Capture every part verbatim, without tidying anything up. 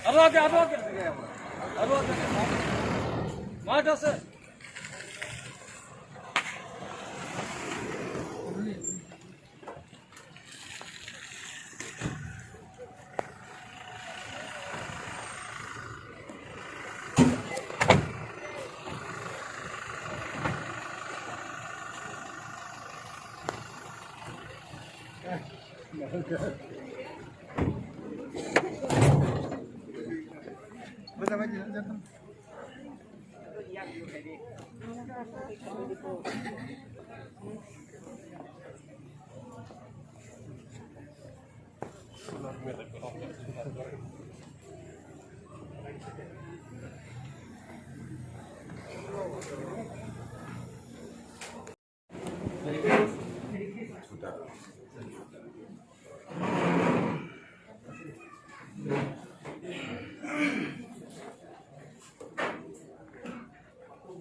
আরো আগে, আরো আগে। আরো আগে। মাঠ আছে।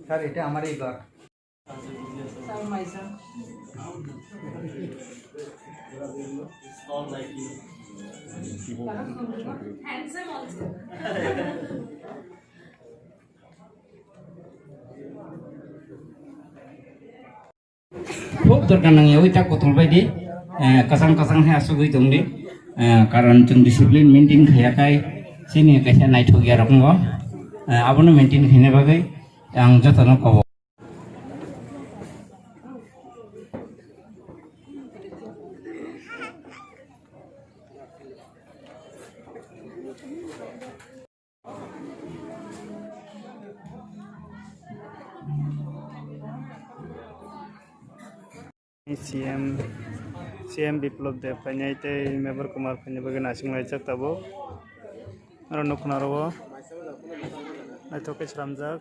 স্যার, এটা আমার এই block. Handsome also. Khub dorkar nangyawi ta kotor bai di, eh, kwchang kwchang hai asugwi tong di, eh, karon chwng discipline maintain khaiya khai chini kaisa naithok ya rok wngo, eh, abono maintain khaina bagwi ang jotono kobo. C M, C M Biplop Deb phainai tei Mevar Kumar phainai bagwi naisinglaijak tabuk. Aro nukna aro naithok khe slamjak.